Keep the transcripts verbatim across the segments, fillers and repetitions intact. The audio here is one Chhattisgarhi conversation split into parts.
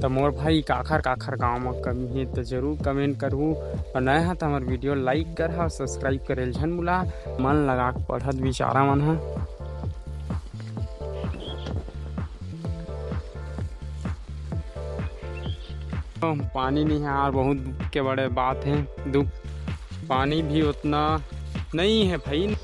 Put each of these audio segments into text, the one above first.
त मोर भाई, काखर काखर गांव म कमी हे त जरूर comment करहू, अउ नया ह त हमर video like करहा, subscribe करे ल झन भुला। मन लगा के पढ़त बिचारा मन ह। पानी नहीं है यार, बहुत दुख के बड़े बात है, दुख। पानी भी उतना नहीं है भाई।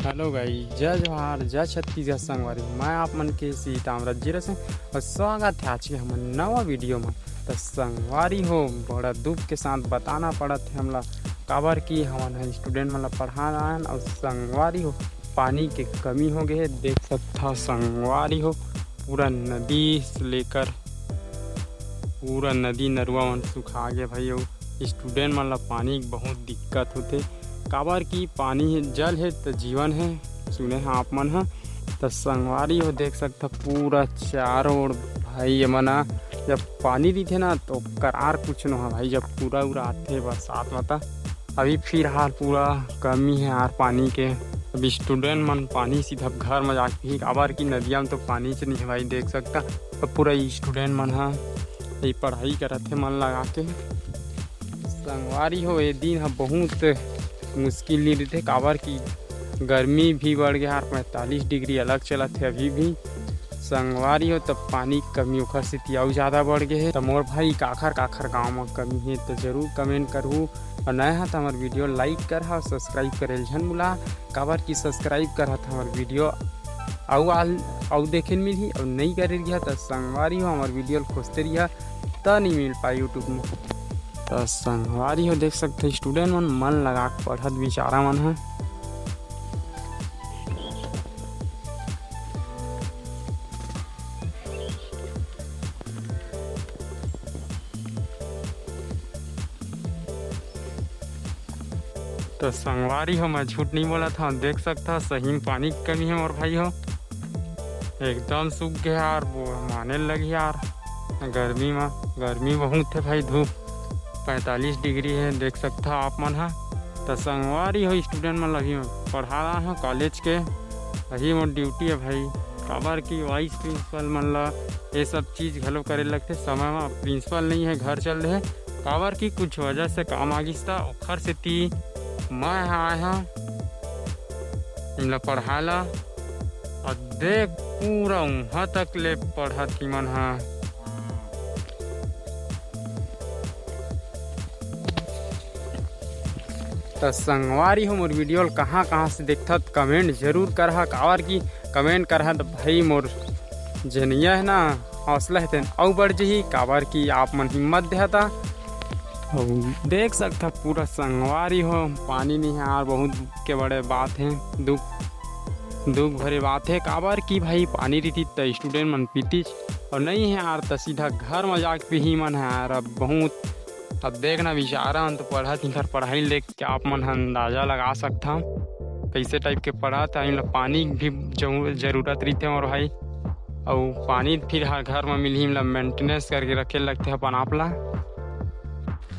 Hello guys, जय जोहार, जय छत्तीसगढ़ संगवारी, मैं आप मन के सीताराम रज्जी रसंग अउ स्वागत है आज के हमर नवा video म। त संगवारी हो, बड़ा दुख के साथ बताना पड़त है हमला, काबर कि हमन ह student मन ला पढ़ाना आयन अउ संगवारी हो, पानी के कमी हो गए हे। देख सकत हव संगवारी हो, पूरा नदी से लेकर पूरा नदी नरुआ मन सुखा गे भाई। अउ student मन ला पानी के बहुत दिक्कत होथे, काबर कि पानी हे, जल हे त जीवन हे, सुने ह आप मन ह। त संगवारी हो, देख सकत हव पूरा चारों ओर भाई, ये मन ह जब पानी दिथे ना त ओकर आर कुछ नो ह भाई, जब पूरा उरा आथे बरसात म त अभी फिलहाल पूरा कमी है यार पानी के। अब student मन पानी सीधा घर में जाके पी, काबर कि नदिया में तो पानी च नहीं है भाई, देख सकत हव। अब पूरा student मन ह ये पढ़ाई करत हे मन लगा के। संगवारी हो, ये दिन ह बहुत मुश्किल दिन रहिथे, काबर कि गर्मी भी बढ़ गया यार, पैंतालीस degree अलग चलत हे अभी भी। संगवारी हो, तब पानी के कमी ओखर सेती अउ ज्यादा बढ़ गए हे। त मोर भाई, काखर काखर गांव म कमी हे त जरूर comment करहू, अउ नया ह त हमर video like करहा, subscribe करे ल झन भुला, काबर कि subscribe करहा त हमर video अउ आल, अउ देखे ल मिलही, अउ नई करे रिहा त संगवारी हो, हमर video ल खोजते रिहा त नई मिल पाए YouTube म। त संगवारी हो, देख सकत हव student मन, मन लगा के पढ़त बिचारा मन ह। त संगवारी हो, मैं झूठ नहीं बोलत हव, देख सकत हव सही में पानी के कमी हे मोर भाई हो, एकदम सूख गए यार, वो माने लगी यार। गर्मी में, गर्मी बहुत हे भाई, धूप पैंतालीस degree हे, देख सकत हव आप मन ह। त संगवारी हो, student मन ल अभी पढ़ा रहा हूँ college के, यही मोर duty हे भाई, काबर कि vice principal मन ल ये सब चीज घलो करे लगथे समय म। Principal नहीं हे, घर चल दे हे, काबर कि कुछ वजह से काम आ गिस त ओखर सेती मैं ह आए हव इमला पढ़ाए ला। अउ देख, पूरा उहाँ तक ले पढ़त ही मन ह। त संगवारी हो, मोर video ल कहाँ कहाँ से देखथव त comment जरूर करहा, काबर कि comment करहा त भाई मोर जेनिया हे ना, हौसला हे तेन अउ बढ़ जही, काबर कि आप मन हिम्मत देहा त। अउ देख सकथव पूरा संगवारी हो, पानी नहीं हे यार, बहुत दुख के बड़े बात हे, दुख, दुख भरे बात हे, काबर कि भाई पानी रहितिस त student मन पीतिस, अउ नहीं हे यार त सीधा घर म जाके पीही मन हे यार। अब बहुत, अब देखना बिचारा मन तो पढ़त हे, इनकर पढ़ाई ल देख के आप मन ह अंदाजा लगा सकथव, कइसे type के पढ़त हे। इनला पानी भी जरू-, जरूरत रहिथे मोर भाई, अउ पानी फिर ह घर म मिलही, इमला maintenance करके रखे लगथे अपन आप ला।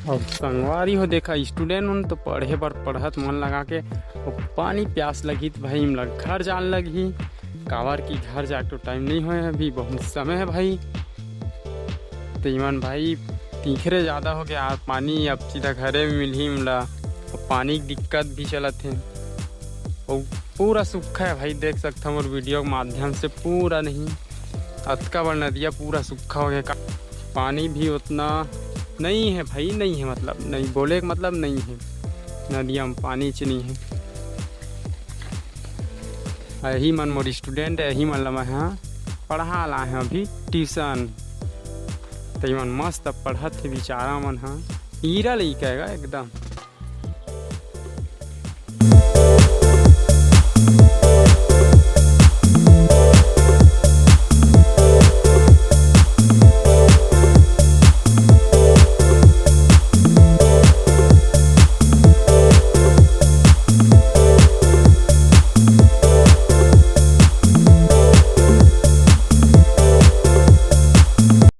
अउ संगवारी हो, देखा, student मन तो पढ़े बर पढ़त मन लगा के, अउ पानी प्यास लगही त भाई इमला घर जान लगही, काबर कि घर जाके तो time नहीं होए, अभी बहुत समय हे भाई। त इमन भाई तीखरे ज्यादा हो गया यार, पानी अब सीधा घरे में मिलही इमला, अउ पानी के दिक्कत भी चलत हे। अउ पूरा सूखा हे भाई, देख सकथव मोर video के माध्यम से, पूरा नहीं, अतका बड़ नदिया पूरा सूखा हो गया। का-, पानी भी उतना नहीं हे भाई, नहीं हे, मतलब नहीं, बोले के मतलब नहीं हे, नदिया में पानी च नहीं हे। यही मन मोर student हे, यही मन ला मैं ह पढ़ा लाए हव अभी tuition। त इमन मस्त पढ़त हे बिचारा मन ह, हीरा लइका हे गा एकदम।